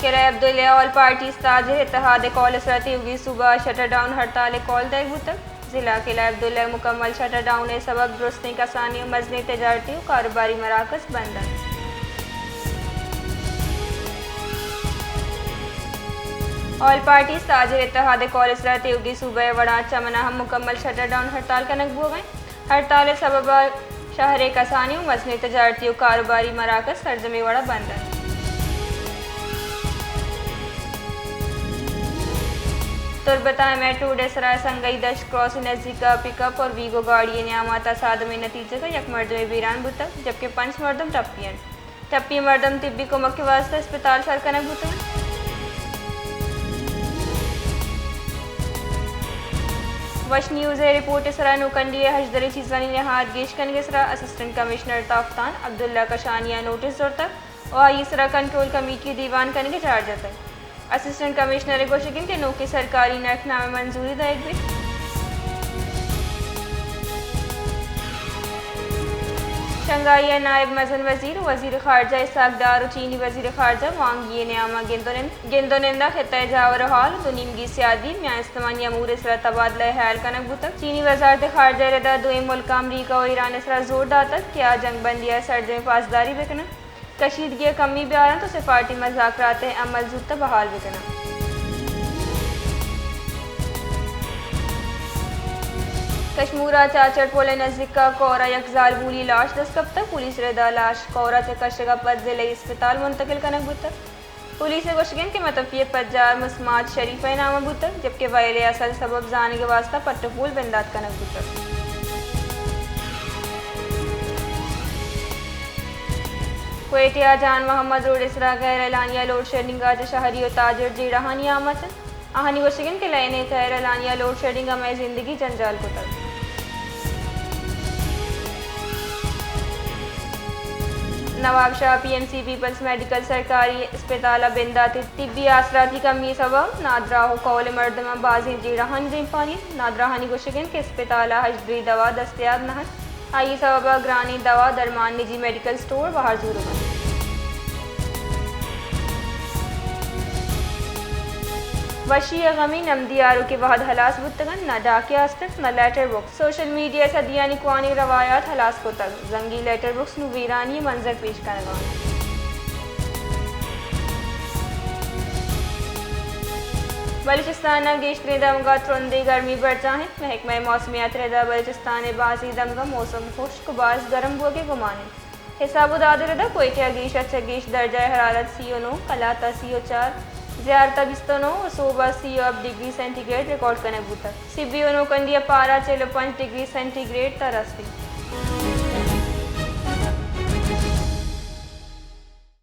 قلعہ عبداللہ all parties تاجر اتحاد ءِ کال ءِ سرا تیوگی صوبہ ءَ شٹر ڈاؤن ہڑتال ءِ کال دئیگ بوتگ۔ ضلع قلعہ عبداللہ ءِ مکمل شٹر ڈاؤن ءِ سبب درستیں کسانی و مزنیں تجارتی و کاروباری مراکز بند انت۔ آل پارٹیز تاجر اتحاد ءِ کال ءِ سرا تیوگی صوبہ ءِ وڑا چمنا ہم مکمل شٹر ڈاؤن ہڑتال کنگ بوگ ءَ انت۔ ہڑتال ءِ سبب ءَ شہر ءِ کسانی و مزنیں تجارتی و کاروباری مراکز سرجمیں وڑا بند انت۔ تربت ءَ ایم آئی روڈ ءِ سرا سنگئی دشت کراس ءِ نزیک ءَ پک اپ اور ویگو گاڑی ءِ نیام ءَ تصادم ءِ نتیجگ ءَ یک مردمے بیران بوتگ، جبکہ پنچ مردم ٹپی انت۔ ٹپی مردم طبی کمک ءِ واستہ اسپتال سر کنگ بوتگ انت۔ وش نیوز ءِ رپورٹ ءِ سرا نوکنڈی ءِ ہژدریں چیزانی نہاد گیش کنگ ءِ سرا اسسٹنٹ کمشنر تافتان عبداللہ کشانی ءَ نوٹس زرتگ و آئی ءِ سرا کنٹرول کمیٹی ءِ دیوان کنگ ءِ چارج جتگ۔ اسسٹنٹ کمشنر ءِ گوشگ انت کہ نوکیں سرکاری نرخ نامہ منظوری دئیگ بیت۔ شنگھائی ءِ نائب مزن وزیر و وزیر خارجہ اسحاق ڈار و چینی وزیر خارجہ وانگ یی ءِ نیام ءَ گند و نند، گند و نند ءَ خطہ ءِ جاور و حال و دو نیمگی سیادی، میان استمانی امور ءِ سرا تبادلہ ءِ ہیال کنگ بوتگ۔ چینی وزارت خارجہ ءِ ردا دوئیں ملکاں امریکہ و ایران ءِ سرا زور داتگ کہ آ جنگ بندی ءَ سرجمیں پاسداری بہ کن انت، کشیدگی ءَ کمی بیار انت و سفارتی مذاکرات ءِ عمل زوت ءَ بحال بہ کن انت۔ کشمور ءِ چاچڑ پل ءِ نزیک ءَ کور ءَ یک زالبولی لاش دست کپتگ۔ پولیس ءِ ردا لاش کور ءَ چہ کشگ ءَ پد ضلعی اسپتال منتقل کنگ بوتگ۔ پولیس ءِ گوشگ انت کہ متوفی ءِ پجار مسمات شریف ءِ نام ءَ بوتگ، جبکہ وئیل ءِ اصل سبب زانگ ءِ واستہ پٹ ءُ پول بندات کنگ بوتگ۔ کوئٹہ ءَ جان محمد روڈ ءِ سرا غیر اعلانیہ لوڈ شیڈنگ ءَ چہ شہری ءُ تاجر جیڑہانی آماچ انت۔ آہانی گوشگ انت کہ لائن ءِ غیر اعلانیہ لوڈ شیڈنگ ءَ مئے زندگی جنجال کتگ۔ Nawab Shah P M C peoples medical سرکاری اسپتال ءَ بندات ءِ طبی آسراتی کمی ءِ سبب نادراہ ءُ کہول ءِ مردماں بازیں جیڑہانی دیمپانی انت۔ نادراہانی گوشگ انت کہ اسپتال ءَ ہژدری دوا دستیاب نہ انت، آئی ءِ سبب ءَ گرانیں دوا درمان نجی میڈیکل سٹور ءَ بہر زورگ انت۔ وشی ءِ غمی نمدی آروکیں وہد ہلاس بوتگ انت، نہ ڈاکے است انت، نہ لیٹر بکس۔ سوشل میڈیا ءَ صدیانی کوہنیں روایات ہلاس کتگ۔ زنگی لیٹر بکس نوں ویرانی ءِ منظر پیش کنگ ءَ انت۔ بلوچستان ءِ گیشتریں دمگ ءَ ترندیں گرمی برجاہ انت۔ محکمہ موسمیات ءِ ردا بلوچستان ءِ بازیں دمگ ءَ موسم ہشک ءُ باز گرم بوگ ءِ گمان انت۔ حساب ءُ داد ءِ ردا کوئٹہ ءَ گیش ءَ چہ گیش درجہ ءِ حرارت سی ءُ نو، قلات ءَ سی ءُ چار، زیارت ءَ بیست ءُ نو ءُ سوب ءَ سی ءُ ہپت ڈگری سینٹی گریڈ ریکارڈ کنگ بوتگ۔ سبی ءُ نوکنڈی ءِ پارہ چل ءُ پنچ ڈگری سینٹی گریڈ تہ رستگ۔